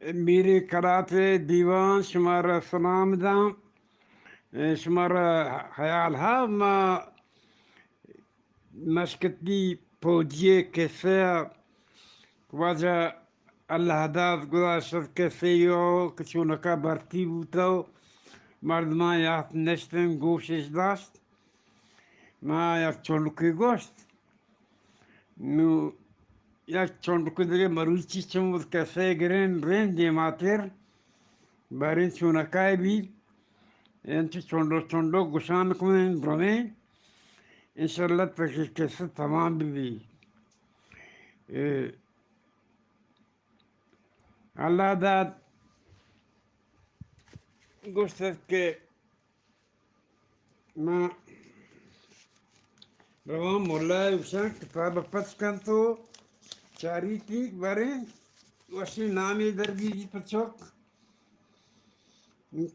میریں قلات ءِ دیوان، شمارا سلام داں۔ اے، شمارا حیال ہا، ما مشکتی پوجی ءِ قصہ ءَ، واجہ اللہ داد گزاشت قصہ ءَ کہ چونکا بھرتی بوتو، مردماں یات نشتن گوشش داشت۔ ما یک چنڈکے گوشت۔ نوں یک چنڈکے دگہ مروچی چم بود کسے گرین رین دیماتر باریں چونکائے بی۔ انچو چنڈو چنڈو گشان کنیں درمیں۔ انشاءاللہ تاکہ قصہ تمام بی بی۔ اے، اللہ داد گوشت کہ ما رواں ملا ءَ گوشاں کتاب ءَ پچ کنت و چاریتی، باریں وشیں نامے درگیجی پہ چک۔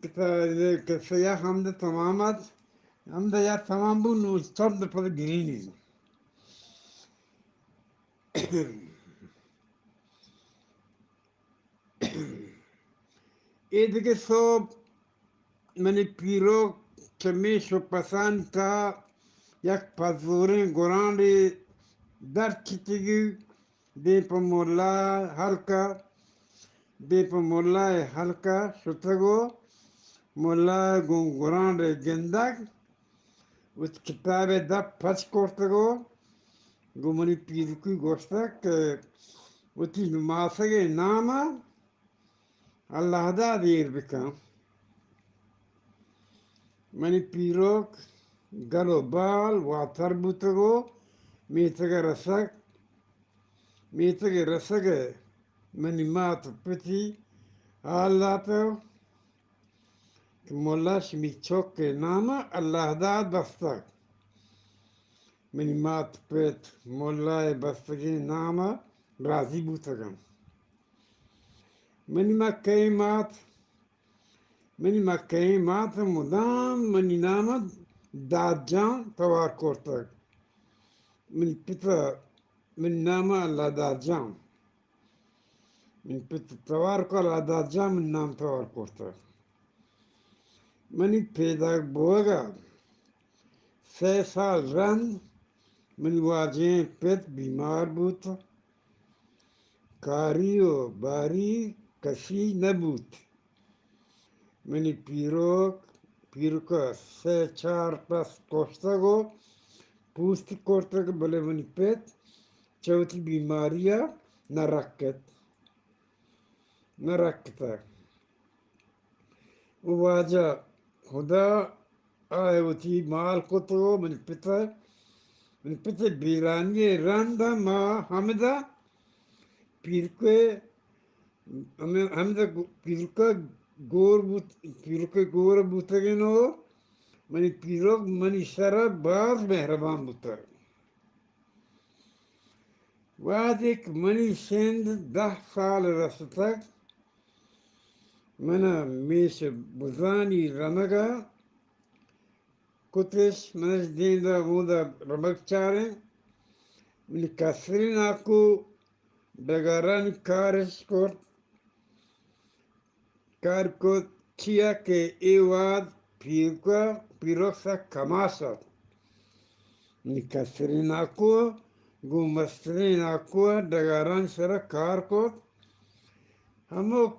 کتاب قصہ یا ہمد تمام ات، ہمد یا تمام بو، نوں چند پد گرینی۔ اے دگہ سوب منی پیرک چہ میش و پسانی تہا یک پزوریں گرانڈے درچتگی، دیم پہ ملا ءِ ہلک ءَ، دیم پہ ملا ءِ ہلک ءَ شتگ و ملا ءَ گوں گرانڈ ءِ گندگ وتی کتاب ءِ دپ پچ کرتگ و گوں منی پیرکی گوشتگ کہ وتی نماسگ ءِ نام ءَ اللہ داد ایر بکن۔ منی پیرک گل و بال واتر بوتگ و میتگ ءَ رسگ، میتگ ءَ رسگ ءَ منی مات و پتی حال داتگ کہ ملا شمی چک ءِ نام ءَ اللہ داد بستگ۔ منی مات پت ملا ءِ بستگیں نام ءَ راضی بوتگ انت۔ منی مکہیں مات، منی مکہیں مات مدام منی نام ءَ داد جان توار کرتگ۔ منی پت ءَ منی نام ءَ اللہ داد جان۔ منی پت توار کو اللہ داد جان، منی نام توار کرتگ۔ منی پیداک بوگ ءَ سئے سال رند منی واجہیں پت بیمار بوت، کاری و باری کسی نہ بوت۔ منی پیرک، پیرک ءَ سئے چار پس کشتگ و پوستی کرتگ، بلے منی پت چہ وتی بیماری ءَ نہ رکت، نہ رکتگ۔ و واجہ خدا آ وتی مال کتگ و منی پت ءَ، منی پت ءِ بیرانی ءِ رند ءَ ما ہمدا پیرک ءَ، ہمے، ہمدا پیرک ءَ گور بوت، پیرک ءَ گور بوتگیں و منی پیرک منی سر ءَ باز مہربان بوتگ۔ وہدے کہ منی سند دہ سال رستگ، من ءَ میش بزانی رمگ ءَ کتش، من اش دیم دات، اوندا رمگ چاریں۔ منی کستریں ناکو ڈگارانی کارش کرت۔ کار کت، چیا کہ اے وہد پیرک ءَ، پیرک سک کماش ات۔ منی کستریں ناکو ءَ گوں مستریں ناکو ءَ ڈگارانی سر ءَ کار کت۔ ہمک،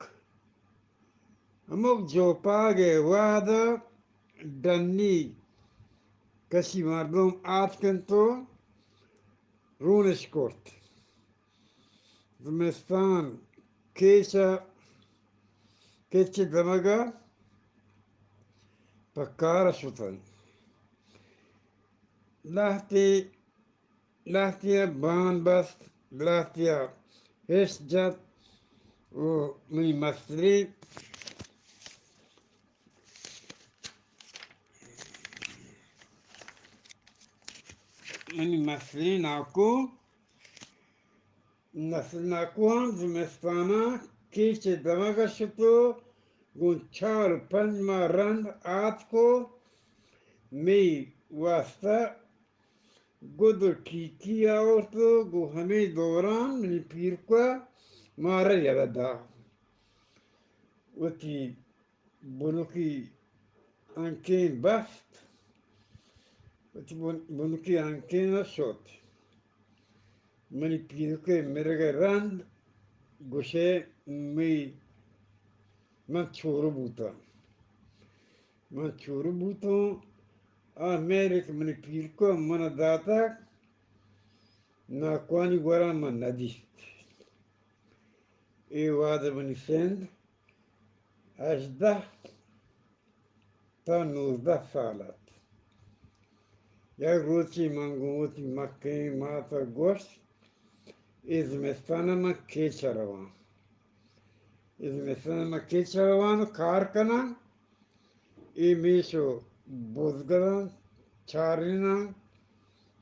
ہمک جوپاگ ءِ وہد ءَ ڈنی کسی مردم آتک انت و رونش کرت۔ زمستان کیچ ءَ، کیچ ءِ دمگ ءَ پہ کار ءَ شتن۔ لہتے، لہتے ءَ بان بست، لہتے ءَ ہشت جت و منی مستریں، منی مستریں ناکو نسل ناکوہاں زمستاناں کیچ ءِ دمگ ءَ شت و گوں چار و پنچ ماہ رند آتک و مئی واسطہ گد و ٹیکی آورت و گوں ہمے دوران منی پیرک ءَ مارا یلہ دات۔ وتی بنکی انکیں بست، وتی بن-، بنکی انکیں ءَ شت۔ منی پیرک ءِ مرگ ءِ رند گوشئے، مئی من چورو بوتاں۔ من چورو بوتاں، آ مہرے کہ منی پیرک ءَ من ءَ داتگ، ناکوانی گورا من نہ دیست۔ اے وہد ءَ منی سن ہژدہ تا نوزدہ سال ات۔ یک روچے من گوں وتی مکہیں مات ءَ گوشت، اے زمستان ءَ من کیچ ءَ رواں۔ اے زمستان ءَ من کیچ ءَ رواں ءُ کار کناں۔ اے میش ءُ بزگلاں چاریناں۔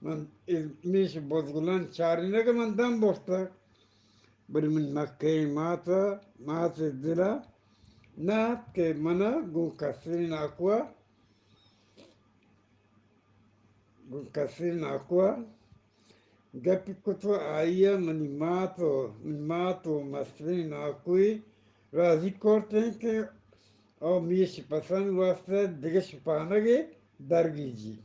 من اے میش ءُ بزگلاں چارینگ ءَ من دم برتگ۔ بلے منی مکہیں مات ءَ، مات ءِ دل ءَ نہ ات کہ من ءَ گوں کستریں ناکو ءَ، گوں کستریں ناکو ءَ گپے کت ءُ آئی ءَ منی مات ءُ، منی مات ءُ مستریں ناکوئے راضی کرت انت کہ او میش پسانی واسطہ دگہ شپانگے درگیجی۔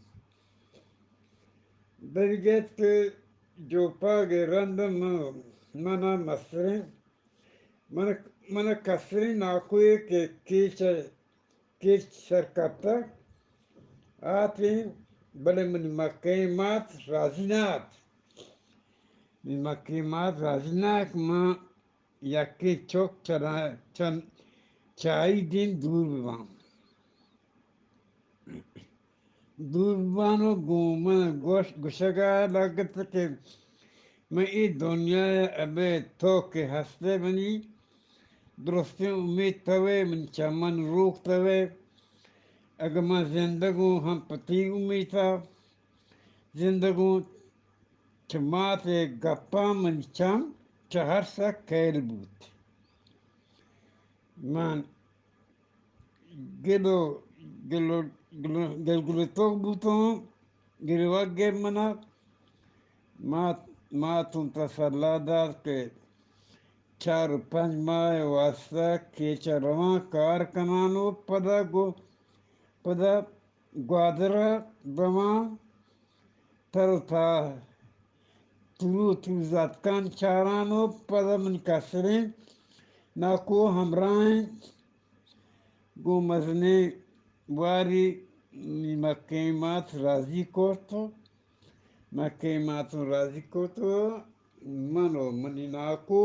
دریگت کہ جوپاگ ءِ رند من، من ءَ مستریں، من، من ءَ کستریں ناکوئے کہ کیچ ءَ، کیچ سر کپتگ آتیں، بلے منی مکہیں مات راضی نہ ات۔ منی مکہیں مات راضی نہ ات کہ من یکے چک چہ، چہ، چہ آئی دیم دور بباں۔ دور بباں ءُ گوں من گوش، گوشگ ءَ لگت کہ من اے دنیا ءَ ابید تو کہ ہست ئے منی درستیں امیت تو ئے، منی چمانی روک تو ئے۔ اگاں من زندگ اوں ہم پہ تئی امیت ءَ زندگ اوں۔ چہ مات ءِ گپاں منی چم چہ ارس ءَ کئیل بوت۔ من گل ءُ، گل ءُ، گل ءُ، گلگلتوک بوتاں، گریوگ گپت من ءَ۔ مات، مات اوں تسلا دات کہ چار ءُ پنچ ماہ ءِ واسطہ کیچ ءَ رواں، کار کناں ءُ پدا گو، پدا گوادر ءَ رواں، تر ءُ تا، ترو ترو زاتکاں چاراں ءُ پدا منی کستریں ناکو ہمراہ انت۔ گوں مزنیں واری منی مکہیں مات راضی کرت ءُ، مکہیں مات اوں راضی کرت ءُ من ءُ منی ناکو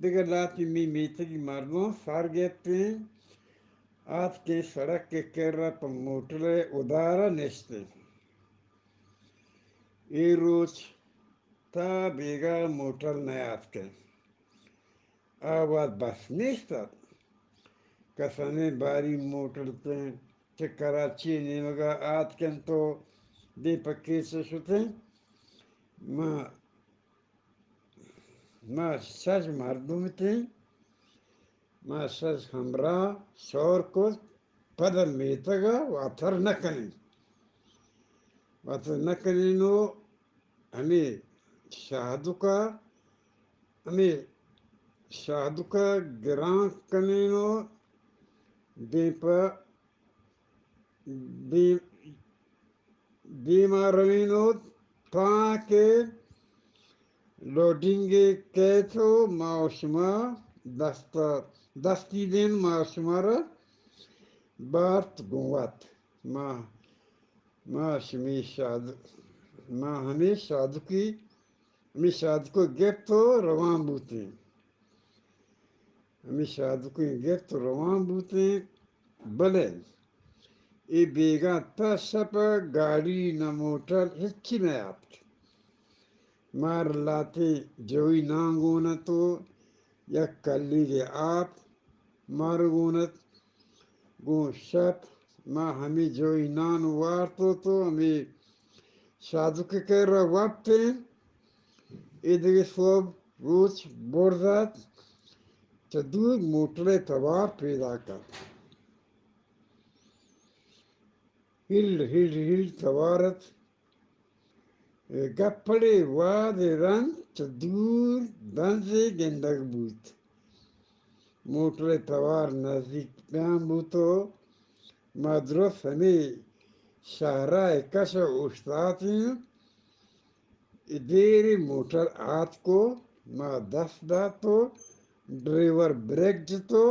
دگہ لہتے مئے میتگی مردم سر گپتیں، آتکیں سڑک ءِ کرا پہ موٹل ءِ ادارا نشتیں۔ اے روچ تا بیگاہ موٹل نیاتکیں۔ آ وہد بس نیست ات۔ کسانیں باری موٹل تیں چہ کراچی ءِ نیمگا آتکنت ءُ دیم پہ کیچ ءَ شتیں۔ ما، ما شش مردم اتیں۔ ما شش ہمراہ شور کت، پدا میتگ ءَ واتر نہ کنیں۔ واتر نہ کنیں ءُ ہمے شاہدک ءَ، ہمے شاہدک ءَ گران کنیں ءُ دیم پہ دیم، دیما رویں ءُ تانکہ لوڈنگے کیت ءُ ما ءُ شما دست، دستی دیں، ما ءُ شمارا بارت گوں وت۔ ما، ما شمی شاد، ما ہمے شادکی، ہمے شادکو گپت ءُ روان بوتیں۔ ہمے شادکیں گپت ءُ روان بوتیں، بلے اے بیگاہ تا شپ ءَ گاڑی نہ موٹر ہچی نیاتک۔ مارا لہتیں جوئی نان گون ات ءُ یک کلیگے آپ مارا گون ات۔ گوں شپ ما ہمے جوئی نان وارت ءُ تو ہمے شادک ءِ کرا وپتیں۔ اے دگہ سہب روچ برز ات، چہ دور موٹل ءِ توار پیداک ات۔ ہل، ہل، ہل توار ات۔ گپڑے وہد ءِ رند چہ دور دنزے گندگ بوت۔ موٹر ءِ توار نزیک بیان بوت ءُ ما درست ہمے شہرا ءِ کش ءَ اوشتاتیں۔ اے دیر ءَ موٹر آتک ءُ ما دست دات ءُ ڈرائیور بریک جت ءُ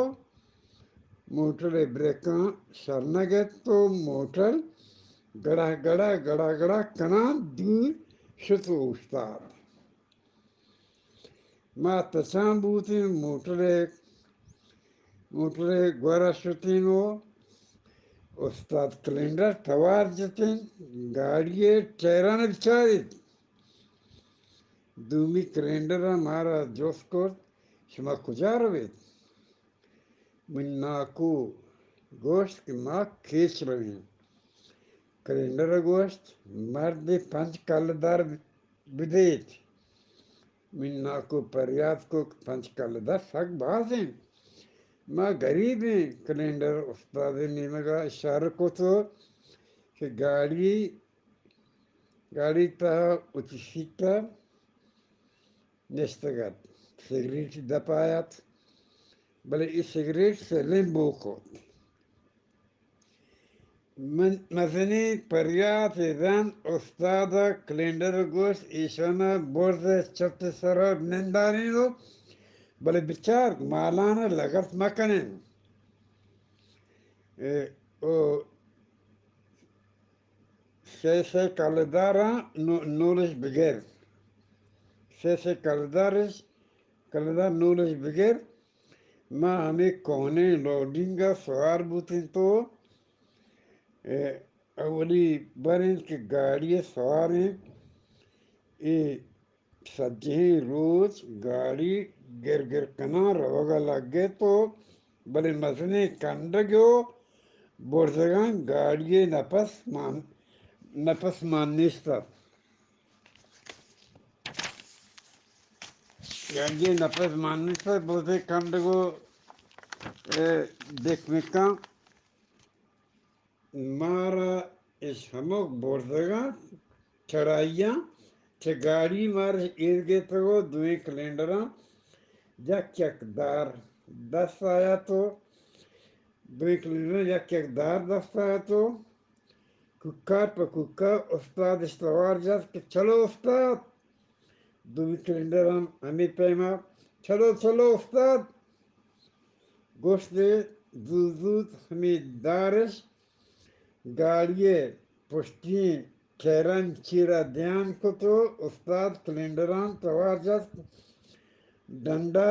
موٹر ءِ بریکاں شر نہ گپت ءُ موٹر گڑا گڑا گڑا گڑا کنان دور شت ءُ اوشتات۔ ما تچان بوتیں، موٹر ءِ، موٹر ءِ گورا شتیں ءُ استاد کلینڈر توار جتیں، گاڑی ءِ ٹائراں بچاریت۔ دومی کلینڈر ءَ مارا جست کرت، شما کجا رویت؟ من ناکو گوشت کہ ما کیچ رویں۔ کلینڈر ءَ گوشت، مردے پنچ کلدار بدیت۔ من ناکو پریات کو کہ پنچ کلدار سک باز انت، ما گریب ایں۔ کلینڈر استاد ءِ نیمگ ءَ اشارہ کت کہ گاڑی، گاڑی تہا وتی سیٹ ءَ نشتگ ات، سگریٹ دپا ات، بلے اے سگریٹ سے لیمبو کت۔ من مزنیں پریاتے زان، استاد ءَ کلینڈر ءَ گوشت، ایشان ءَ برز ءَ چپ ءِ سر ءَ نندارین ءُ بلے بچار مالان ءَ لگت مکنیں۔ اے، او، سئے سئے کلداراں نو-، نولش بگر۔ سئے سئے کلدارش، کلدار نولش بگر۔ ما ہمے کوہنیں لوڈینگ ءَ سوار بوتیں تو، اے، اولی بر انت کہ گاڑی ءَ سوار ایں۔ اے سجہیں روچ گاڑی گر گر کنان روگ ءَ لگت ءُ بلے مزنیں کنڈگ ءُ برزگاں گاڑی ءِ نپس مان، نپس مان نیست ات۔ گاڑی ءِ نپس مان نیست ات، برزیں کنڈگ ءُ، اے، دکمکاں مارا اش ہمک برزگاں چڑھائیاں چہ گاڑی مارا ایر گیتگ ءُ دوئیں کلینڈراں یک یک دار دست آیات ءُ دوئیں کلینڈراں یک یک دار دست آیات ءُ کوکار پہ کوکار استاد اش توار جت کہ چلو استاد، دومی کلینڈر ہم ہمے پیما، چلو، چلو استاد! گوشت ئے زوت زوت ہمے دارش گاڑی ءِ پشتی ٹیرانی چیرا دیان کت ءُ استاد کلینڈراں توار جت، ڈنڈا،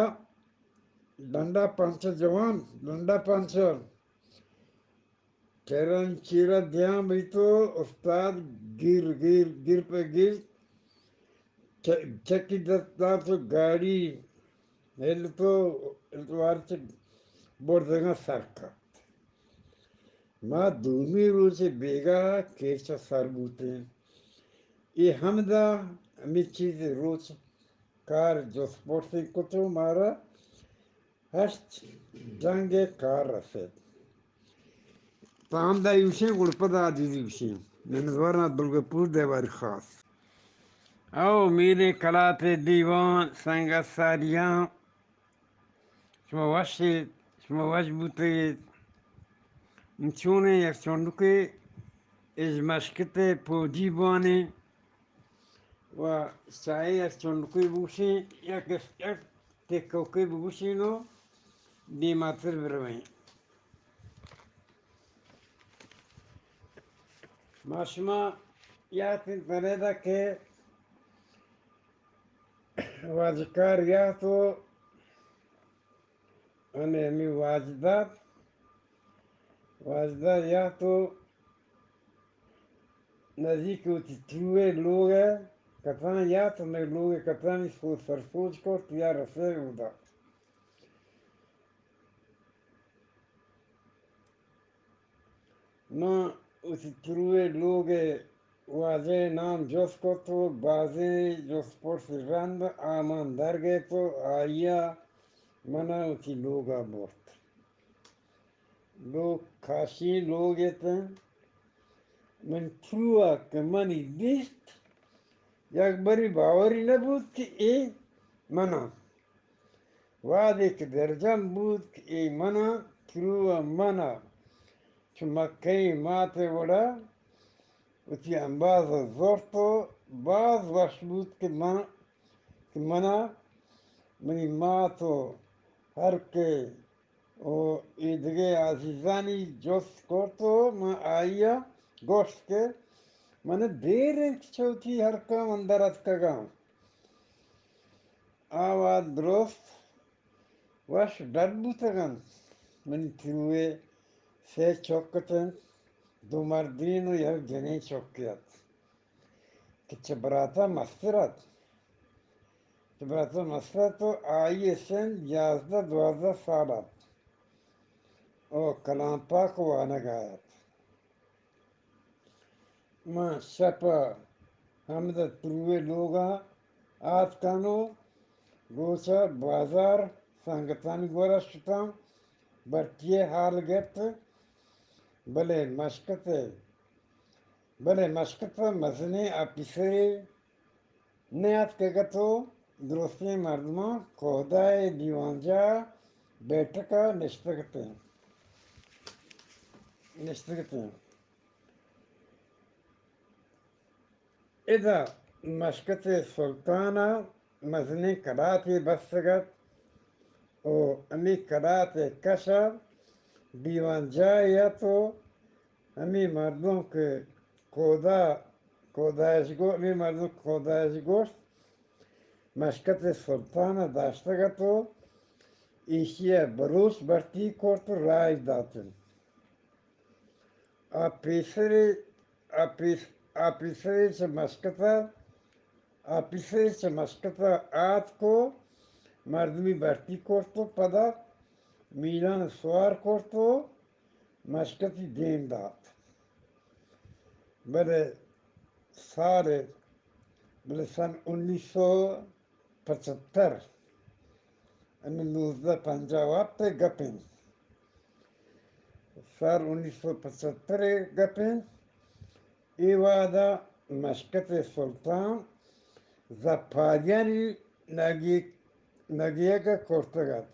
ڈنڈا پنچ جوان، ڈنڈا پنچ۔ ٹیرانی چیرا دیان بیت ءُ استاد گیر گیر، گیر پہ گیر چ-، چکی دست دات ءُ گاڑی ہلت ءُ ہلت وار چہ برزگاں سر کپت۔ ما دومی روچ ءَ بیگاہ ءَ کیچ ءَ سر بوتیں۔ اے ہمدا ہمے چیز روچ کار جست پرسیں کت ءُ مارا ہشت جنگ ءِ کار رسیت۔ تاں ہمدا ایوشیں گڑ پدا عزیزی گوشیں۔ منتوار عبدالغفور دیواری خاص۔ او میریں کلات ءِ دیوان سنگت ساریاں، شما وش ایت، شما وش بوتگ ایت۔ من چونیں یک چنڈکے اژ مشکت ءِ پوجی بوانیں۔ و چاہے یک چنڈکے بگوشیں، یک، یک ٹکوکے بگوشیں ءُ دیماتر برویں۔ ما شما یات انت بریدا کہ واجکار یات ءُ ہمے، ہمے واجداد، واجداد یات ءُ نزیک وتی تروئے لوگ ءَ کتان یات، ہمے لوگ ءَ کتانی سو-، سرسوج کرت یا رسے اودا۔ من وتی تروئے لوگ ءِ واجہ ءِ نام جست کت ءُ بازیں جست پرس رند آ من درگیت ءُ آئی ءَ من ءَ وتی لوگ ءَ برت۔ لوگ کاشی لوگ ات انت۔ من ترو ءَ کہ منی دیست، یک بری باوری نہ بوت کہ اے من آں۔ وہدے کہ درجم بوت کہ اے منا ترو ء منا چو مکہیں مات ء وڑا وتی امباز ء زرت و باز وش بوت کہ من، کہ منا منی مات و ہر کہ و اے دگہ عزیزانی جست کرت و من آئی ء گوشت کہ من دیر انت چہ وتی ہلک ء من در اتکگاں۔ آ وہد درست وش ڈڈ بوتگ انت۔ منی تروئے سے چک ات انت، دو مردین و یک جنین چکے ات کہ چہ براتا مستر ات۔ چہ براتا مستر ات و آئی سن یازدہ دوازدہ سال ات و کلام پاک وانگ ء ات۔ من شپ ء ہمد ء تروئے لوگ ء آتکان و روچ ء بازار سنگتانی گورا شتاں، برکی ء ہال گپت، بلے مشکت ء، بلے مشکت ء مزنیں آپیسرے نیاتکگ ات و درستیں مردماں کہدائے دیوانجاہ ء بیٹک ء نشتگ اتیں، نشتگ اتیں۔ ادا مشکت ء سلطان ء مزنیں کلاتے بستگ ات و ہمے کلات ء کش ء دیوانجاہے ات و ہمے مردم کہ کودا، کودایش گو-، ہمے مردم کودایش گوشت، مشکت ء سلطان ء داشتگ ات و ایشی ء بلوچ بھرتی کرت و راہی دات انت۔ آ پیسرے، آ پیس-، آ پیسرے چہ مشکت ء، آ پیسرے چہ مشکت ء آتک و مردمی بھرتی کرت و پدا میلان سوار کرت و مشکتی دیم دات۔ بلے سال، بلے سن انیس سو پچھتر، یعنی نوزدہ پنجاہ و ہپت ء گپ انت۔ سال انیس سو پچھتر ء گپ انت۔ اے وہد ء مشکت ء سلطان زپاریانی نگی-، نگیگ ء کرتگ ات۔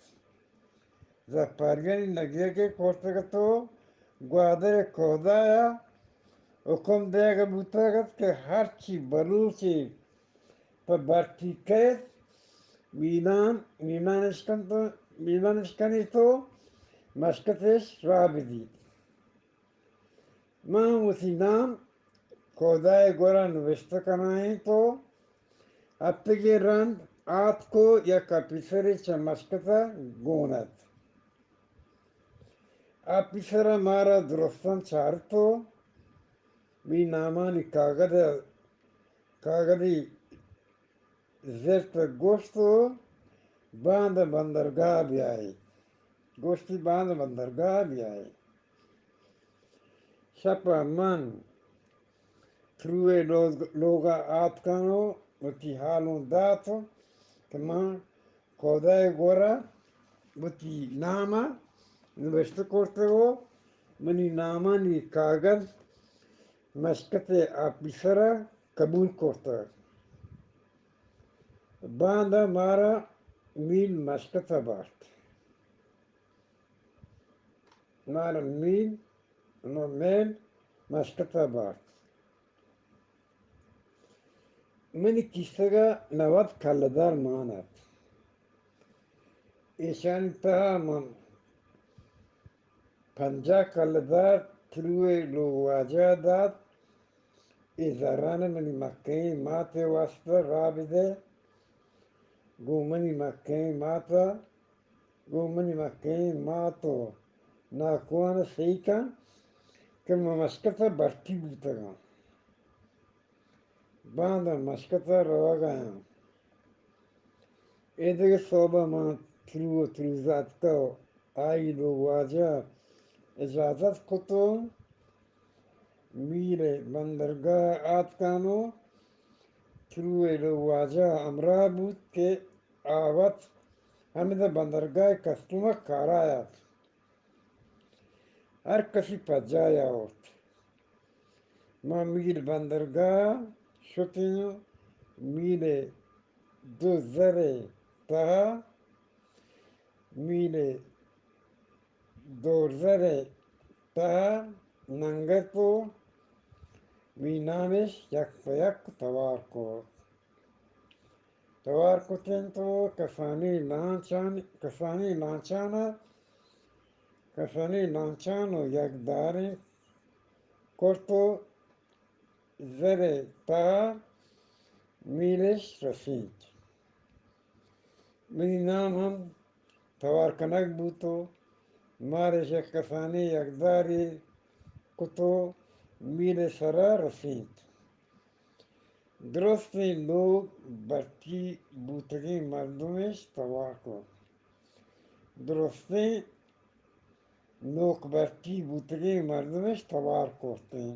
زپاریانی نگیگ ء کرتگ ات و گوادر ء کہدایا حکم دیگ بوتگ ات کہ ہرچی بلوچے پہ بھرتی کئیت، میلان، میلان اش کنت، میلان اش کنیت و مشکت اش راہ بدیت۔ من وتی نام کہدائے گورا نبشتہ کنائینت و ہپتگے رند آتک و یک آپیسرے چہ مشکت ء گون ات۔ آپیسر ء مارا درستاں چارت و منی نامانی کاگد ء، کاگدی زرت ء گوشت و باند بندرگاہ بیائے۔ گوشتی باند بندرگاہ بیائے۔ شپ ء من تروئے لوگ-، لوگ ء آتکاں و وتی حالوں دات کہ من کہدائے گورا وتی نام ء نبشتہ کرتگ و منی نامانی کاگد مشکت ء آپیسر ء قبول کرتگ۔ باندا مارا میل مشکت ء بارت۔ مارا میل، ہما میل مشکت ء بارت۔ منی کیسگ ء نود کلدار مان ات۔ ایشانی تہا من پنجاہ کلدار تروئے لوگ واجہ ء دات۔ اے زران ء منی مکہیں مات ء واستہ راہ بدئے۔ گوں منی مکہیں مات ء، گوں منی مکہیں مات و ناکوان ء سہی کن کہ من مشکت ء بھرتی بوتگاں۔ باندا مشکت ء روگ ء آں۔ اے دگہ سہب ء من ترو و تروزا اتکہ و آئی لوگ واجہ ء اجازت کت و میل ء بندرگاہ ء آتکان و ترو ء لوگ واجہ ء ہمراہ بوت کہ آ وت ہمدا بندرگاہ ء کستوم ء کارا ات۔ ہر کسی پجایا آورت۔ ما میل بندرگاہ شتیں و میل ء دو زر ء تہا میل ءِ دورزر ءِ تہا ننگت و مینانش یک پہ یک توار کرت۔ توار کت انت و کسانیں لانچان، کسانیں لانچان ءَ، کسانیں لانچان و یک داریں کرت و زر ءِ تہا میلش رسینت۔ منی نام ہم توار کنگ بوت و مارش یک کسانیں یکدارے کت و میل ءِ سرا رسینت۔ درستیں لوگ برتی بوتگیں مردمش توار کت۔ درستیں نوک برتی بوتگیں مردمش توار کرتیں۔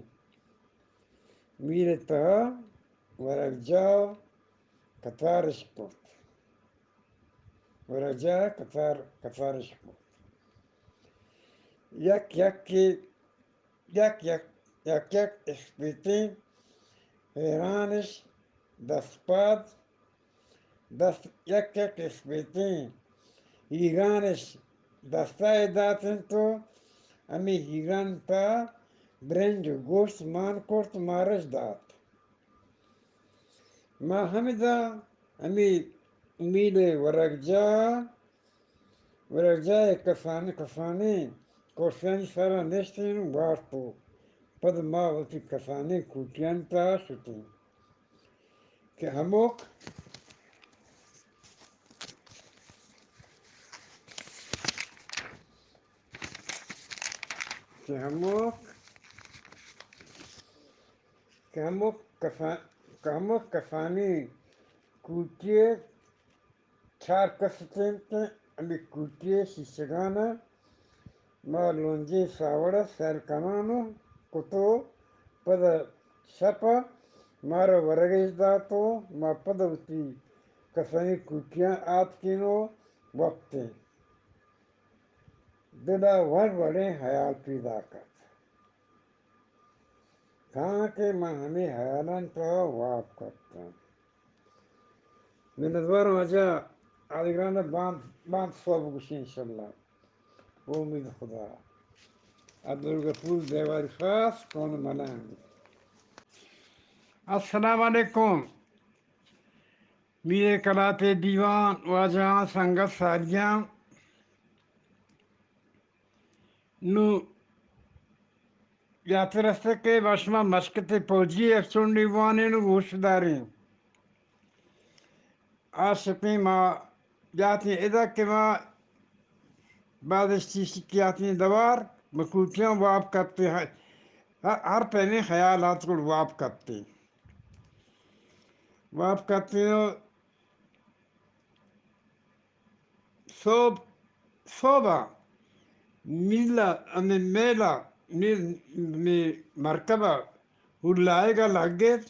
میل ءِ تہا ورگجاہ کتارش کرت۔ ورگجاہ کتار، کتارش کرت۔ یک یک، یک یک، یک یک اسپیتیں پیرانش دست پاد، دست یک یک اسپیتیں ہیرانش دستا ءَ دات انت و ہمے ہیران تہا برنج و گوشت مان کرت، مارش دات۔ ما ہمدا ہمے میل ءِ ورگجاہ، ورگجاہ ءِ کسانیں، کسانیں کرسیانی سرا نشتیں و وارت و پد ما وتی کسانیں کوٹیانی تہا شتیں کہ ہمک، کہ ہمک، کہ ہمک کسا-، کہ ہمک کسانیں کوٹی ءَ چار کس اتنت، ہمے کوٹی ءِ شیشگان ءَ ما لونجیں ساوڑ ءَ سیل کنان و کت و پدا شپ ءَ مارا ورگش دات و ما پدا وتی کسانیں کوٹیاں آتکیں و وپتیں۔ دل ءَ وڑ وڑیں ہیال پیداک ات۔ تانکہ من ہمے ہیالانی تہا واب کپتاں۔ منتوارم واجہ، آدگران ءَ باند، باند صبح گوشیں انشاءاللہ۔ بہ امید خدا۔ عبدالغفور دیواری خاص، کون ملنگ۔ السلام علیکم۔ میر کلات ءِ دیوان، واجہاں، سنگت ساریاں۔ نوں یاتر است کہ ما شما مشکت فوجی یک چنڈی وانین و گوش دارین۔ آ شپیں ما یاتیں ادا کہ ما بعدش چیشی کہ یاتیں دوار مکوٹیاں واب کپتے، ہر، ہر پیمیں خیالات گڑ واب کپتے۔ واب کپتے و صبح، صبح ءَ میل ءَ، ہمے میل ءَ، می، می مرکب ءَ ہلائیگ ءَ لگت۔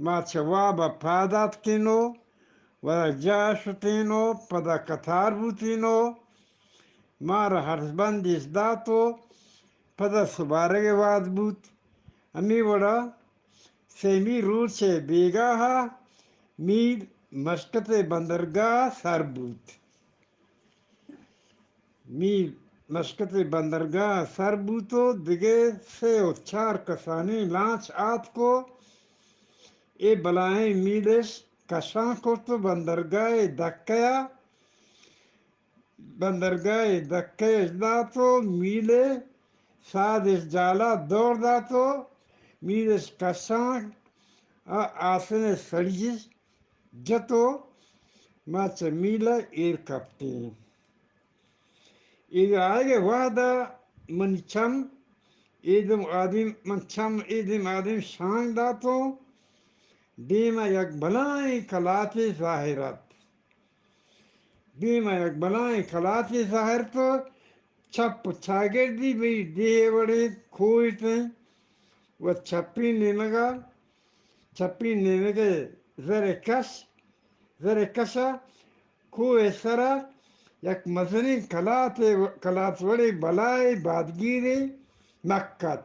ما چہ واب ءَ پاد آتکین و ورگجاہ ءَ شتین و پدا کتار بوتین و مارا ہرزبندیش دات و پدا سبارگ ءِ وہد بوت۔ ہمے وڑا سیمی روچ ءِ بیگاہ ءَ میل مشکت ءِ بندرگاہ ءَ سر بوت۔ میل مشکت ءِ بندرگاہ ءَ سر بوت و دگہ سے و چار کسانیں لانچ آتک و اے بلاہیں میلش کشان کرت و بندرگاہ ءِ دکہ ءَ بندرگاہ ءِ دکہ اش دات و میل ءِ ساد اش جالا دور دات و میل اش کشان ءَ آسن ءِ سڑی اش جت و ما چہ میل ءَ ایر کپتیں۔ ایر آیگ ءِ وہد ءَ منی چم ایدم آدیم، من چم ایدم آدیم شانگ دات و دیم ءَ یک بلاہیں کلاتے ظاہر ات۔ دیم ءَ یک بلاہیں کلاتے ظاہر ات و چپ و چاگردی بئی ڈیہے وڑیں کوہ اتیں و چپیں نیمگ ءَ، چپیں نیمگ ءِ زر ءِ کش، زر ءِ کش ءَ کوہ ءِ سر ءَ یک مزنیں کلاتے، کلات وڑیں بلاہیں بادگیرے مک ات۔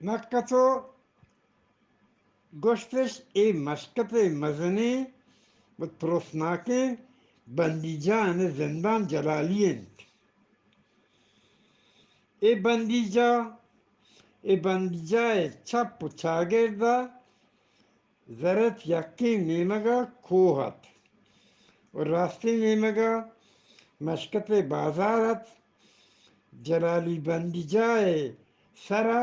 مک ات و گوشتش، اے مشکت ءِ مزنیں و ترسناکیں بندیجاہ، یعنی زندان جلالی انت۔ اے بندیجاہ، اے بندیجاہ ءِ چپ و چاگرد ءَ زرت یکیں نیمگ ءَ کوہ ات و راستیں نیمگ ءَ مشکت ءِ بازار ات۔ جلالی بندیجاہ ءِ سر ءَ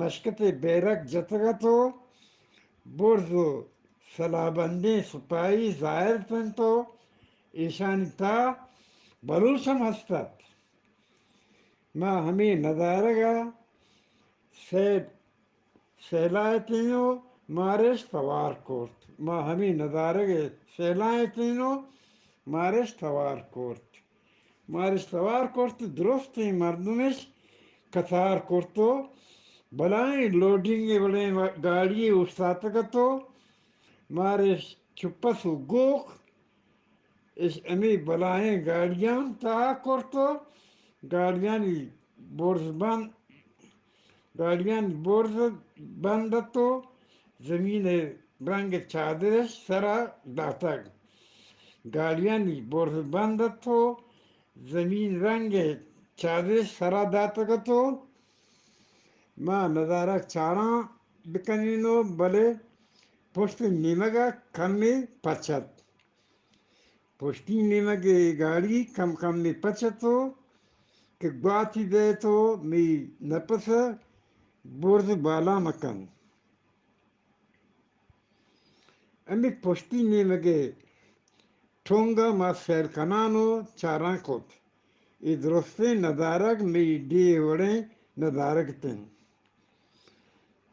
مشکت ءِ بیرک جتگ ات و برز و سلاہ بندیں سپاہی ظاہر اتنت و ایشانی تہا بلوچ ہم ہست ات۔ ما ہمے ندارگ ءَ سیل، سیلایتیں و مارش توار کرت۔ ما ہمے ندارگ ءَ سیلایتیں و مارش توار کرت۔ مارش توار کرت، درستیں مردمش قطار کرت و بلائیں لوڈنگ ءِ وڑیں گاڑی اوشتاتگ ات و مارش چو پس و گوک اش ہمے بلائیں گاڑیاں تہا کرت و گاڑیانی برز بند، گاڑیانی برز بند ات و زمین ءِ رنگ چادرش سرا داتگ۔ گاڑیانی برز بند ات و زمین رنگ چادرش سرا داتگ ات و ما ندارگ چاراں بکنین و بلے پشت نیمگ ءَ کمے پچ ات۔ پشتی نیمگ ءِ گاڑی کم کمے پچ ات و کہ گواتی دئیت و مئی نپس ءَ برز بالا مکن۔ ہمے پشتی نیمگ ءِ ٹونگ ءَ ما سیل کنان و چاران کت۔ اے درستیں ندارگ مئی ڈیھ وڑیں ندارگ اتنت۔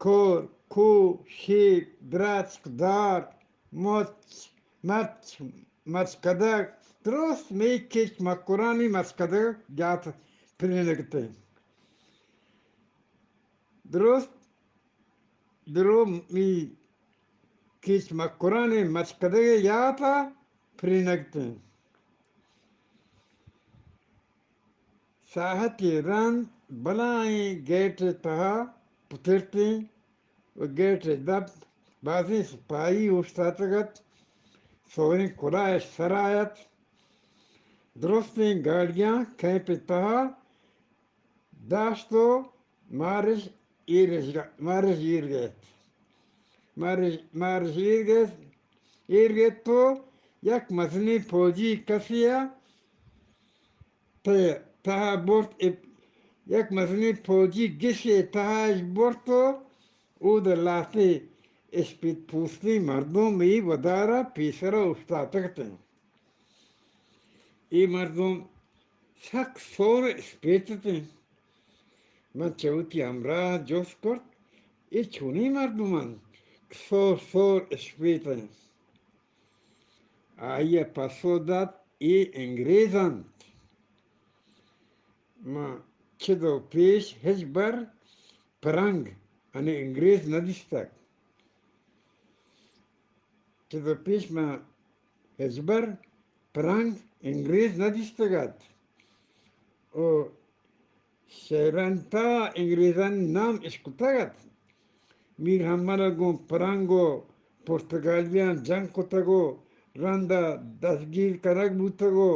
کور، کوہ، شیپ، درچک، دار، مچ، مرچ، مرچ کدگ، درست مئی کیچ مکرانی مرچ کدگ یات پرینگ اتنت۔ درست درو می کیچ مکرانیں مرچ کدگ ءِ یات ءَ پرینگ اتنت۔ ساہتے رند بلائیں گیٹ ءِ تہا پترتیں و گیٹ ءِ دپ بازیں سپاہی اوشتاتگ ات۔ سوریں کلاہ اش سرا ات۔ درستیں گاڑیاں کیمپ ءِ تہا داشت و مارش ایر اش گ-، مارش ایر گیت۔ مارش، مارش ایر گیت، ایر گیت و یک مزنیں پوجی کسے ءَ تہ-، تہا برت، ا-، یک مزنیں پوجی گشے تہا اش برت و اود ءَ لہتے اسپیت پوستیں مردم اے ودار ءَ پیسر ءَ اوشتاتگ اتنت۔ اے مردم سک سور اسپیت اتنت۔ من چہ وتی ہمراہ ءَ جست کرت، اے چونیں مردم انت کہ سور سور اسپیت انت؟ آئی ءَ پسو دات، اے انگریز انت۔ من چد و پیش ہچبر پرنگ، یعنی انگریز نہ دیستگ۔ چد و پیش من ہچبر پرنگ انگریز نہ دیستگ ات و شہرانی تہا انگریزانی نام اشکتگ ات۔ میر حمل ءَ گوں پرنگ و پرتگالیاں جنگ کتگ و رند ءَ دستگیر کنگ بوتگ و،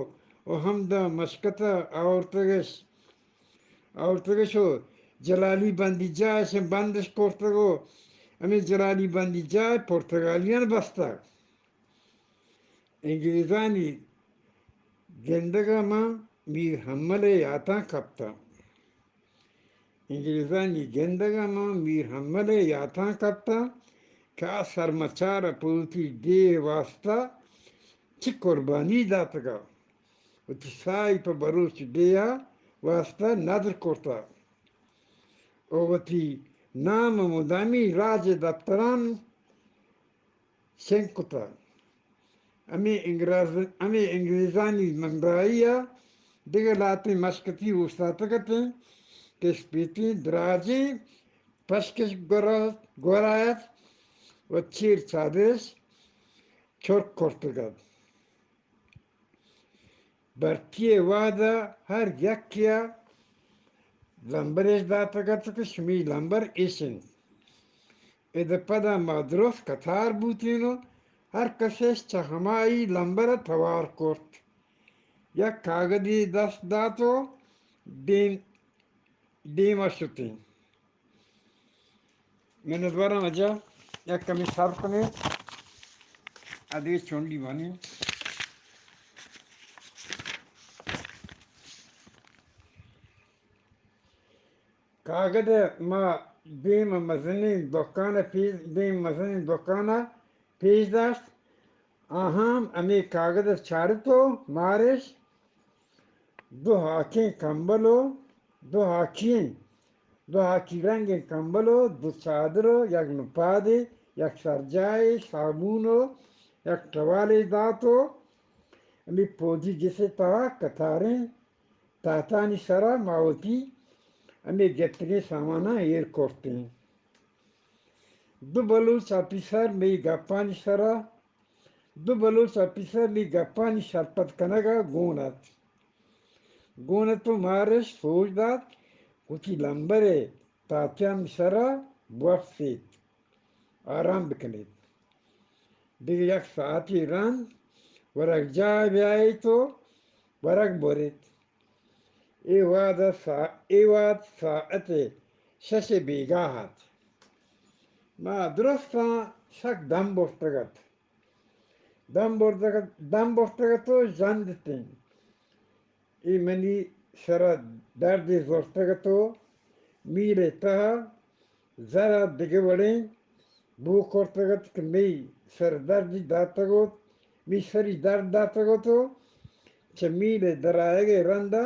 و ہمدا مشکت ءَ آورتگش، آورتگش و جلالی بندی جاہ اش بندش کرتگ و ہمے جلالی بندی جاہ پرتگالیاں بستگ۔ انگریزانی گندگ ءَ ماں میر حمل ءِ یاتاں کپتاں۔ انگریزانی گندگ ءَ ماں میر حمل ءِ یاتاں کپتاں کہ آ سرمچار ءَ پہ وتی ڈیھ ءِ واستہ چہ قربانی داتگ ءَ وتی ساہی پہ بلوچ ڈیھ ءِ واستہ ندر کرتہ و وتی نام ءَ مدامی راج ءِ دپتران شنگ کتہ۔ ہمے انگریز، ہمے انگریزانی ہمراہی ءَ دگہ لہتیں مشکتی اوشتاتگ اتنت کہ اسپیتیں دراجیں پشکش گورا-، گورا ات و چیر چادرش چرک کرتگ ات۔ بھرتی ءِ وہد ءَ ہر یکے ءَ لمبرش داتگ ات کہ شمی لمبر ایش انت۔ اد ءَ پدا ما درست قطار بوتین و ہر کسش چہ ہمائی لمبر ء توار کرت۔ یک کاگدے دست دات و دیم، دیم ء شتیں۔ منتواراں واجہ، یک کمی صبر کنیں، ادے چونڈی وانیں۔ کاگد ء ما دیم ء مزنیں دکان ء پیش، دیم مزنیں دکان ء پیش داشت۔ آہاں ہمے کاگد ء چارت و مارش دو ہاکیں کمبل و دو ہاکیں، دو ہاکی رنگیں کمبل و دو چادر و یک نپادے، یک سرجاہے، صابون و یک ٹوالے دات و ہمے پوجی گس ء تہا کتاریں تاتانی سرا ما وتی ہمے گپتگیں ساماناں ایر کرتیں۔ دو بلوچ آپیسر مئی گپانی سرا، دو بلوچ آپیسر مئی گپانی سرپد کنگ ء گون ات۔ گون ات و مارش سوج دات، وتی لمبر ء تاتیانی سرا بوپسیت، آرام بکنیت۔ دگہ یک ساعتی رند ورگ جاہ بیایت و ورگ بریت۔ اے وہد ء سا-، اے وہد ساعت شش ء بیگاہ ات۔ ما درستاں سک دم برتگ ات۔ دم برتگ ات، دم برتگ ات و ژند اتیں۔ اے منی سر ء دردے زرتگ ات و میل ء تہ ء زر ء دگہ وڑیں بو کرتگ ات کہ مئی سر دردی داتگ ات، مئی سری درد داتگ ات و چہ میل ء درآیگ ء رند ء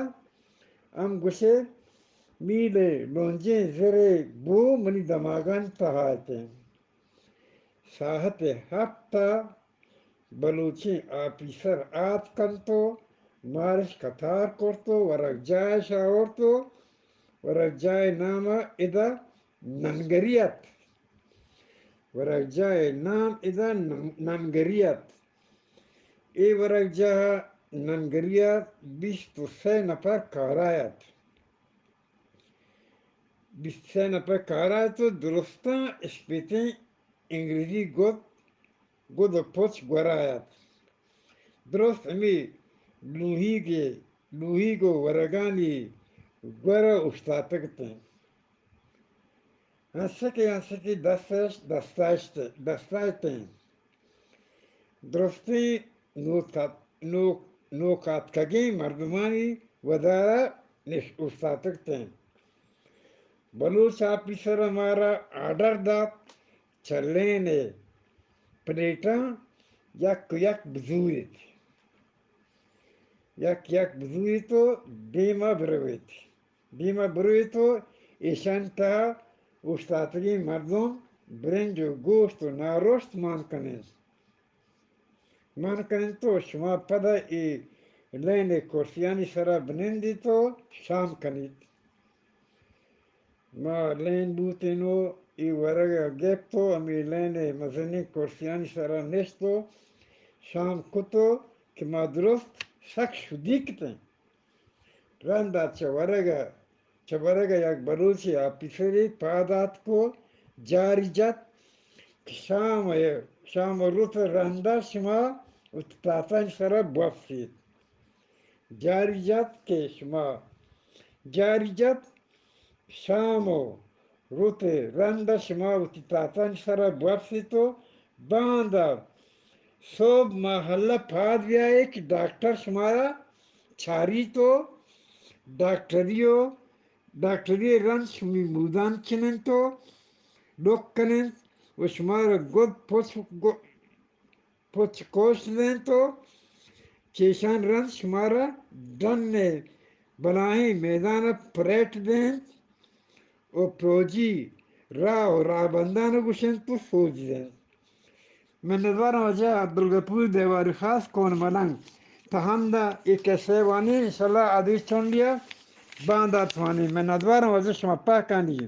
ہم گوشے میل ء لونجیں زر ء بو منی دماگانی تہا اتیں۔ ساعت ء ہپت ء بلوچیں آپیسر آتک انت و مارش کتار کرت و ورگجاہ اش آورت و ورگجاہ ء نام ء ادا ننگری ات۔ ورگجاہ ء نام ادا نن-، ننگری ات۔ اے ورگجاہ ء ننگری ء بیست و سئے نپر کارا ات۔ بیست و سئے نپر کارا ات و درستاں اشپیتیں انگریزی گد، گد و پچ گورا ات۔ درست ہمے لوہیگ ء، لوہیگ و ورگانی گور ء اوشتاتگ اتیں۔ ہنسکے ہنسکے دست اش-، دستاشت-، دستائتیں۔ درستیں نوک-، نوک-، نوکاتکگیں مردمانی ودار ء نش-، اوشتاتگ اتیں۔ بلوچ آپیسر ء مارا آرڈر دات چہ لین ء پلیٹاں یک یک بزوریت۔ یک یک بزوریت و دیما برویت۔ دیما برویت و ایشانی تہا اوشتاتگیں مردم برنج و گوشت و نارشت مان کننت۔ مان کننت و شما پدا اے لین ء کرسیانی سرا بنندیت و شام کنیت۔ ما لین بوتین و اے ورگ ء گپت و ہمے لین ء مزنیں کرسیانی سرا نشت و شام کت و کہ ما درست سک شدیگ اتیں۔ رند ء چہ ورگ ء، چہ ورگ ء یک بلوچے آپیسرے پاد آتک و جاری جت کہ شام ء، شام ء روت رند ء شما وتی تاتانی سرا بوپسیت۔ جاری جت کہ شما، جاری جت شام و روت رند ء شما وتی تاتانی سرا بوپسیت و باندا سہب ماہلہ پاد بیائے کہ ڈاکٹر شمارا چاریت و ڈاکٹری و ڈاکٹری رند شمی مودان چننت و ڈک کننت و شمارا گد پچ، گو-، پچ کوش دینت و چیشان رند شمارا ڈن ء بلاہیں میدان ء پریٹ دینت و پروجی راہ و راہبندان گوشنت و سوج دینت۔ منتواراں واجہ عبدالغفور دیواری خاص کون ملنگ۔ تا ہمدا اے کسہ وانیں، انشاءاللہ ادی چونڈیا باندا توانیں۔ منتواراں واجہ شما پاکانی۔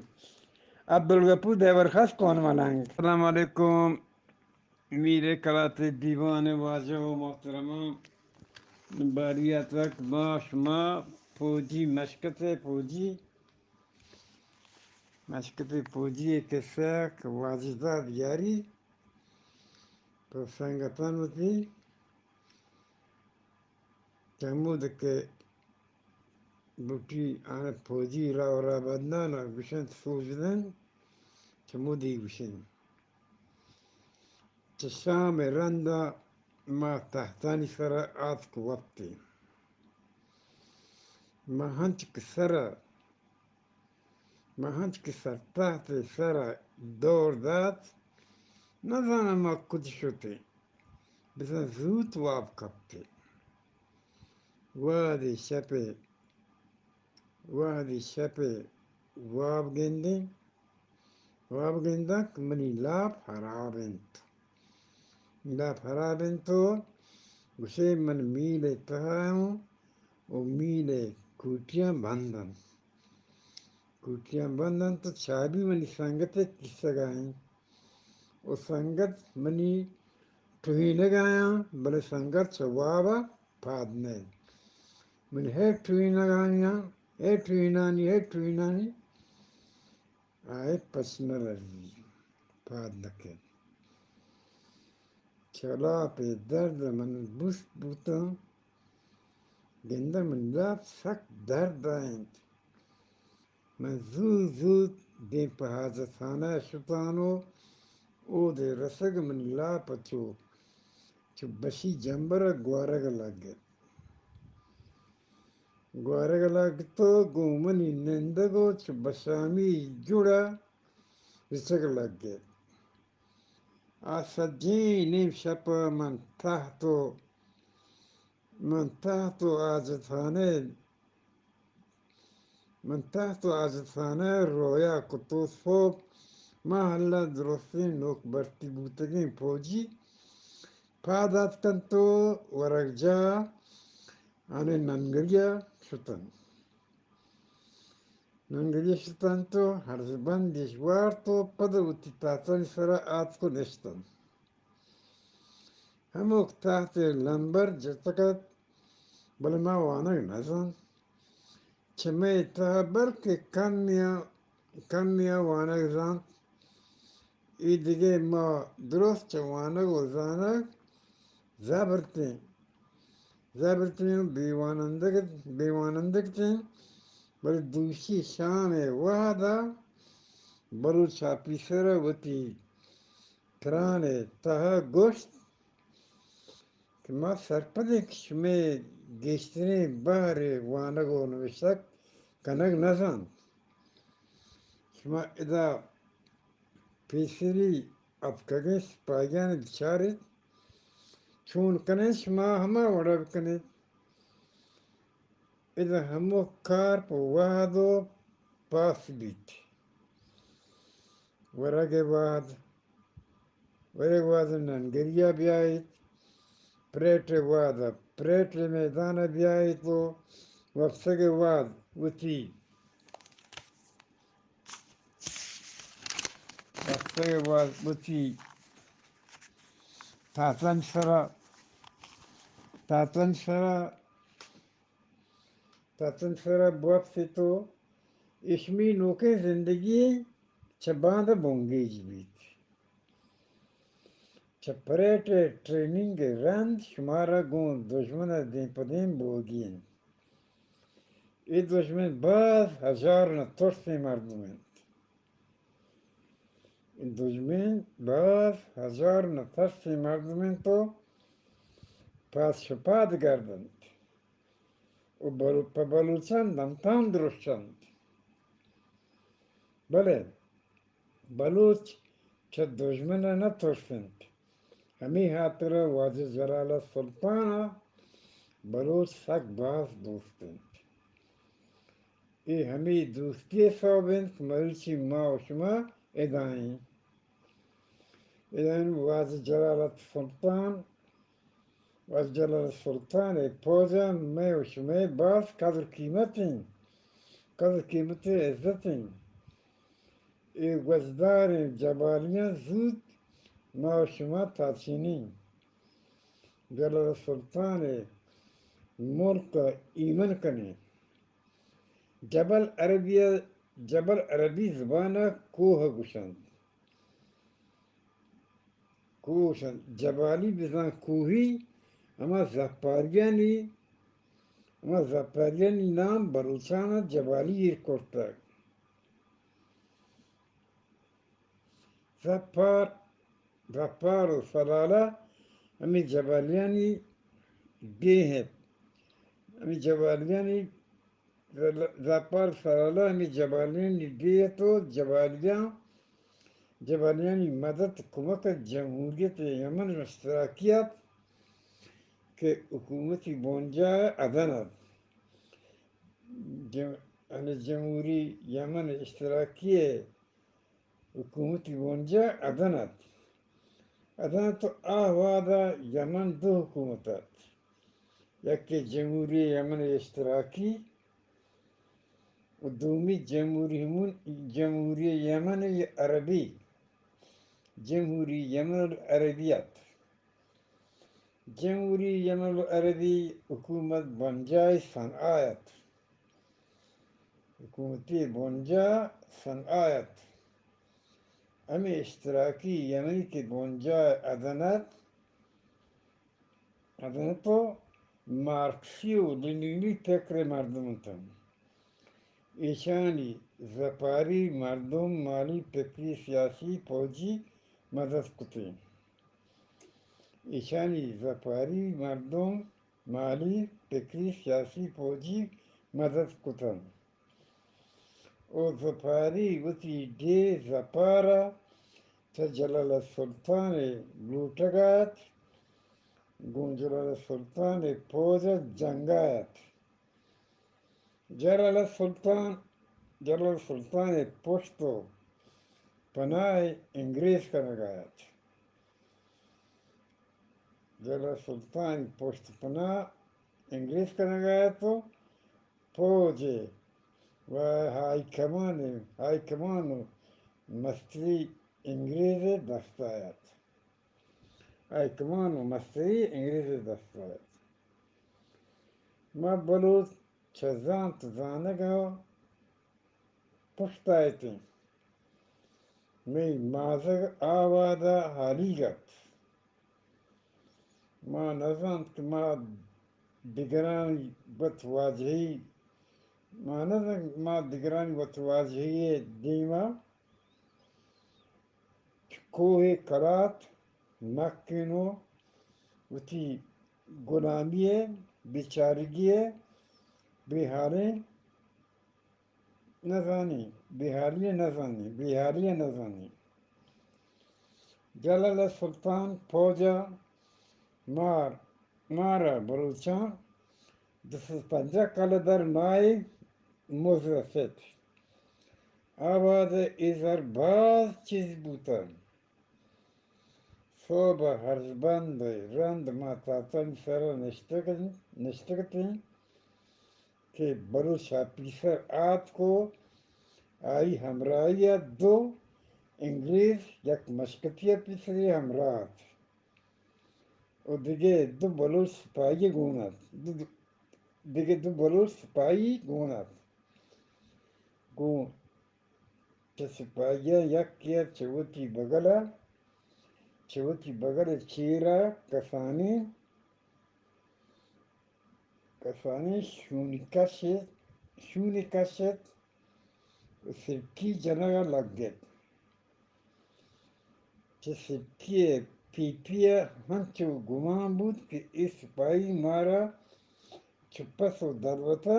عبدالغفور دیواری خاص کون ملنگ۔ السلام علیکم۔ میر کلات دیوان واجہ و محترماں، باری اتک ما شما پوجی مشکت، پوجی مشکت، پوجی کسہ کہ واجہ زاد یاری پہ سنگتاں وتی، چمود کہ بوٹی آن فوجی راہ و رہبندان ء گوشنت سوج دنت، چمودی گوشنت۔ چہ شام ء رند ء ما تہتانی سر ء آتک وپتیں۔ ما ہنچ کہ سر ء، ما ہنچ کہ سر تہت ء سر ء دور دات، نزاناں ما کج شتیں، بزاں زوت واب کپتیں۔ وہدے شپ ء وہدے شپ ء واب گندیں، واب گنداں کہ منی لاپ ہراب انت۔ منی لاپ ہراب انت و گوشے من میل ء تہا اوں و میل ء کوٹیاں بند انت۔ کوٹیاں بند انت و چابی منی سنگت ء کیسگ ء انت و سنگت منی ٹوہینگ ء آیاں، بلے سنگت چہ واب ء پاد نئیت۔ من ہر ٹوہینگ آنیاں، ہر ٹوہینانی، ہر ٹوہینانی، آئی پچ نہ لرزی، پاد نہ کئیت۔ چہ لاپ ء درد من بوست بوتاں، گنداں منی لاپ سک درد ء انت۔ من زوت زوت دیم پہ حاجت خانہ ء شتاں و اود ء رسگ منی لاپ ء چو، چو بشی جمبر ء گوارگ ء لگ ات۔ گوارگ ء لگ ات و گوں منی نندگ و چو بشامی جڑ ء رچگ ء لگ ات۔ آ سجہیں نیم شپ ء من تہت و من تہت و حاجت خانہ، من تہت و حاجت خانہ رویا کت و سہب ماہلہ درستیں نوک بھرتی بوتگیں پوجی پاد آتکنت و ورگجاہ آنی ننگری ء شتنت۔ ننگری ء شتنت و ہرز بندیش وارت و پد وتی تہتانی سرا آتک و نشتنت۔ ہمک تہت ء لمبر جتگ ات، بلے ما وانگ نہ زانت۔ چہ مئے تہا بلکیں کمے ء، کمے ء وانگ زانت۔ اے دگہ ما درست چہ وانگ و زانگ زبرتیں، زبرتیں و بے وانندگ، بے وانندگ اتیں، بلے دوشی شام ء وہد ء بلوچ آفیسر ء وتی تران ء تہا گوشت کہ ما سرپدیں کہ شمئے گیشتریں بہر ء وانگ و نبشتگ کنگ نہ زانت۔ شما ادا پیسری اتکگیں سپاہیان ء بچار ایت، چون کنیں شما ہما وڑا بکنیت۔ ادا ہمک کار پہ وہد و پاس بیت۔ ورگ ء وہد، ورگ ء وہد ننگری ء بیایت، پریٹ ء وہد پریٹ ء میدان ء بیایت و وپسگ ء وہد وتی، وپسگ ء وہد وتی تاتن سرا، تاتن سرا تتن سرا بوپسیت و ایشمی نوکیں زندگی چہ باندا بنگیج بیت۔ چہ پریٹ ء ٹریننگ ء رند شمارا گوں دژمن ء دیم پہ دیم بوگی انت۔ اے دژمن باز ہژار نہ ترسیں مردم انت۔ اے دژمن باز ہژار نہ ترسیں مردم انت و پاس شپاد گردنت و بلو-، پہ بلوچان دمتان درشت انت۔ بلے بلوچ چہ دژمن ء نہ ترس انت۔ ہمے ہاترا واجہ جلال السلطان ء بلوچ سک باز دوست انت۔ اے ہمے دوستی ء سوب انت کہ مروچی ما و شما ادا ایں۔ ادا ایں واجہ جلال السلطان، واجہ جلال السلطان ء پوج ء مئے و شمئے باز قدر قیمت انت، قدر قیمت ء عزت انت۔ اے گوجداریں جبالیاں زوت ما و شما تاچینیں۔ جلال السلطان ء ملک ء ایمن کنیں۔ جبل عربی ء، جبل عربی زبان ء کوہ ء گوشنت۔ کوہ اِش اَنت۔ جبالی بزاں کوہی، ہما زپاریانی، ہما زپاریانی نام بلوچاں جبالی ایر کرتگ۔ زپار، زپار و سلالہ ہمے جبالیانی ڈیھ اَنت۔ ہمے جبالیانی زپار سالہ ہمے جبالیانی ڈیھ اَت و جبالیاں، جبالیانی مدد کمک ءَ جمہوریت یمن اشتراکی اَت کہ حکومتی بنجاہ ءَ ادن اَت۔ جم-، یعنی جمہوری یمن اشتراکی ءِ حکومتی بنجاہ ادن اَت۔ ادن اَت و آ وہد ءَ یمن دو حکومت اَت، یکے جمہوری یمن اشتراکی و دومی جمہوری ہمون-، جمہوری یمن عربی، جمہوری یمن العربی اَت۔ جمہوری یمن العربی حکومت بنجاہ صنعا اَت۔ حکومتی بنجاہ صنعا اَت۔ ہمے اشتراکی یمنی کہ بنجاہ ادن اَت، ادن اَت و مارکسی و لینینی فکر ءِ مردم اَت۔ ایشانی زپاری مردم مالی، فکری، سیاسی، فوجی مدد کتیں۔ ایشانی زپاری مردم مالی، فکری، سیاسی، فوجی مدد کتنت و زپاری وتی ڈیھ زپار ءَ چہ جلال السلطان ءِ لوٹگ ءَ اَت، گوں جلال السلطان ءِ فوج ءَ جنگ ءَ اَت۔ جلال السلطان، جلال السلطان ءِ پشت و پناہ انگریز کنگ ءَ اَت۔ جلال السلطان ءِ پشت پناہ انگریز کنگ ءَ اَت و فوج ءِ و ہائی کمان، ہائی کمان و مستری انگریز ءِ دست ءَ اَت۔ ہائی کمان و مستری انگریز ءِ دست ءَ اَت۔ ما بلوچ چہ زانت زانگ ءَ پشت ءَ اتیں۔ مئے مازگ آ وہد ءَ ہالیگ اَت۔ ما نہ زانت کہ ما دگرانی وت واجہی، ما نہ زانت ما دگرانی وت واجہی ءِ دیم ءَ کوہ ءِ کلات مکن و وتی گلامی ءِ، بیچارگی ءِ، بے حالیں نہ زانیں، بے حالی ءَ نہ زانیں، بے حالی ءَ نہ زانیں۔ جلال السلطان فوج ءَ مار، مارا بلوچاں دو سد پنجاہ کلدار ماہے مزد رست۔ آ وہد ءَ اے زر باز چیز بوتگ۔ سہب ءَ ہرزبند ءِ رند ما تاتانی سر ءَ نشتگ، نشتگ اتیں کہ بلوچ آپیسر آتک و آئی ہمراہی ءَ دو انگریز یک مشکتی آپیسرے ہمراہ ات و دگہ دو بلوچ سپاہی گون ات، دو، دگہ دو بلوچ سپاہی گون ات۔ گوں چہ سپاہیاں یکے ءَ چہ وتی بگل ءَ، چہ وتی بگل ءِ چیر ءَ کسانیں، کسانیں شونی کش ات، شونی کش ات و سرکی جنگ ءَ لگ ات۔ چہ سرکی ءِ پیپی ءَ ہنچو گمان بوت کہ اے سپاہی مارا چہ پس و دلوت ءَ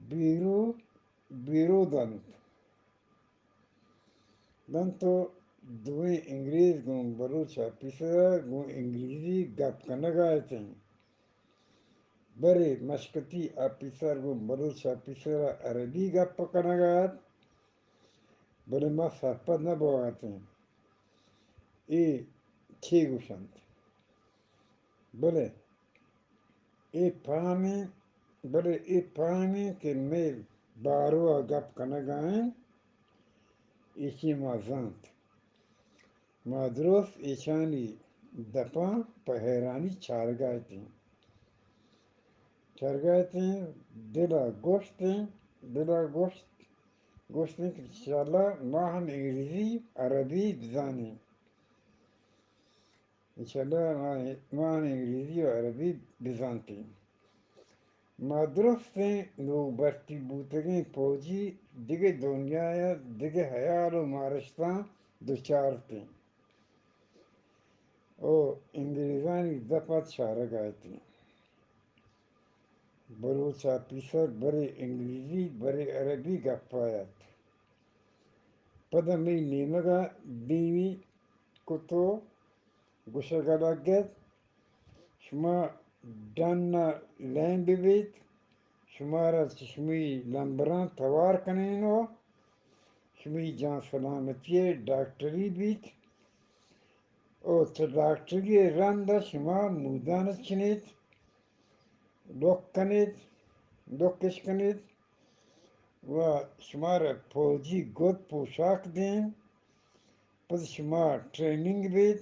بیرو، بیرو دنت۔ دنت و دوئیں انگریز گوں بلوچ آپیسر ءَ گوں انگریزی گپ کنگ ءَ اتنت۔ بلے مشکتی آپیسر گوں بلوچ آپیسر ءَ عربی گپ کنگ ءَ ات، بلے ما سرپد نہ بوگ ءَ اتیں اے چے گوشنت۔ بلے اے پہمیں، بلے اے پہمیں کہ مئے بارو ءَ گپ کنگ ءَ انت، ایشی ما زانت۔ ما درست ایشانی دپاں پہ حیرانی چارگ ءَ اتیں۔ چارگ ءَ اتیں، دل ءَ گوشتیں، دل ءَ گوشت، گوشتیں کہ انشاءاللہ ما ہم انگریزی، عربی بزانیں۔ انشاءاللہ ما، ما انگریزی و عربی بزانتیں۔ ما درستیں نوک بھرتی بوتگیں پوجی دگہ دنیا ء دگہ ہیال و مارشتاں دچار اتیں و انگریزانی دپ ء چارگ ء اتیں۔ بلوچ آفیسر برے انگریزی، برے عربی گپ ء ات۔ پدا مئی نیمگ ء دیمی کت و گوشگ ء لگت، شما ڈن ء لین بہ بیت، شمارا چہ شمی لمبراں توار کنین و شمی جان سلامتی ء ڈاکٹری بیت و چہ ڈاکٹری ء رند ء شما مودان چنیت، لک کنیت، لکش کنیت و شمارا پوجی گد پوشاک دین۔ پد شما ٹریننگ بیت،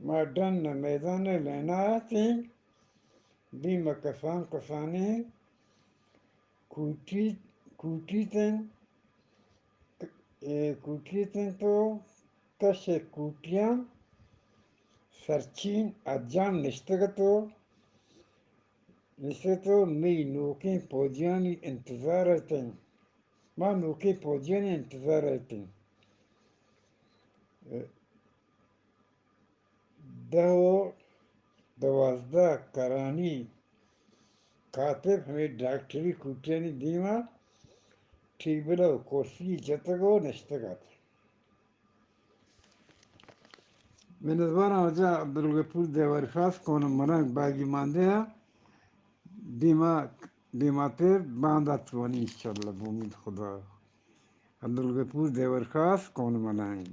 ما ڈن ء میدان ء لینا اتیں، دیم ء کسان کسانیں کوٹی، کوٹی تن، اے کوٹی تن تو کش ء کوٹیاں سرچین اجام نشتگ اتو، نشتو مئی نوکیں پوجیانی انتظار اتیں۔ ما نوکیں پوجیانی انتظار اتیں۔ دہ و دوازدہ کرانی کاتب ہمے ڈاکٹری کوٹیانی دیما ٹیبل و کرسی جتگ و نشتگ ات۔ منتواراں واجہ عبدالغفور دیواری خاص کون ملنگ باگی ماندے ء دیما، دیماتر باندات وانی انشاءاللہ بومید خدا۔ عبدالغفور دیواری خاص کون ملنگ۔